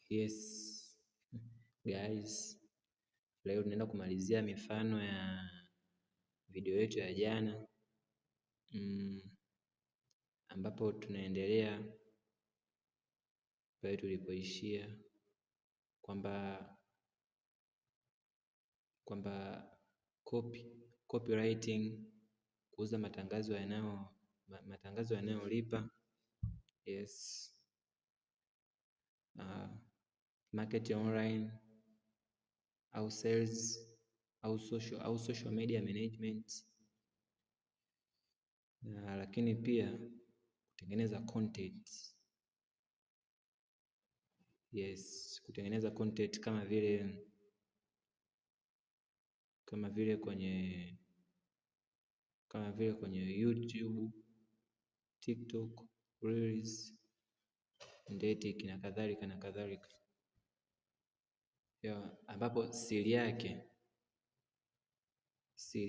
Yes guys, leo tunaenda kumalizia mifano ya video yetu ya jana ambapo tunaendelea pale tulipoishia kwamba copywriting, kuuza matangazo yanayolipa. Yes, market online au sales au social media management, lakini pia kutengeneza content. Yes, kutengeneza content kama vile kwenye YouTube, TikTok, Reels, Ndetic na kadhalika na kadhalika. Ambapo siri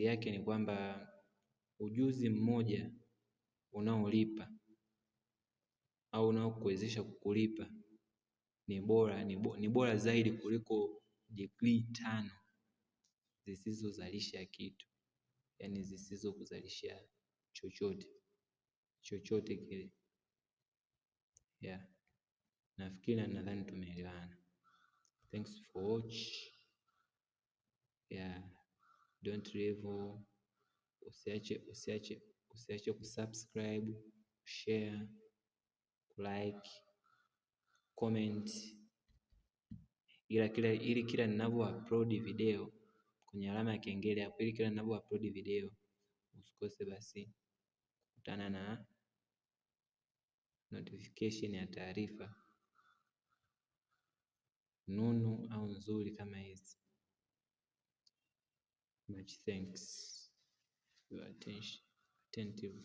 yake ni kwamba ujuzi mmoja unaolipa au unaokuwezesha kukulipa ni bora zaidi kuliko degree 5 zisizozalisha kitu, yani zisizokuzalishia chochote kile. Yeah, nafikiri na nadhani tumeelewana. Thanks for watch. Yeah, don't leave, usiache kusubscribe, share, like, comment, ili kila ninavyo upload video kwenye alama ya kengele hapo, ili kila ninavyo upload video usikose basi kukutana na notification ya taarifa nunu au nzuri kama hizi. Much thanks your attention, attentive.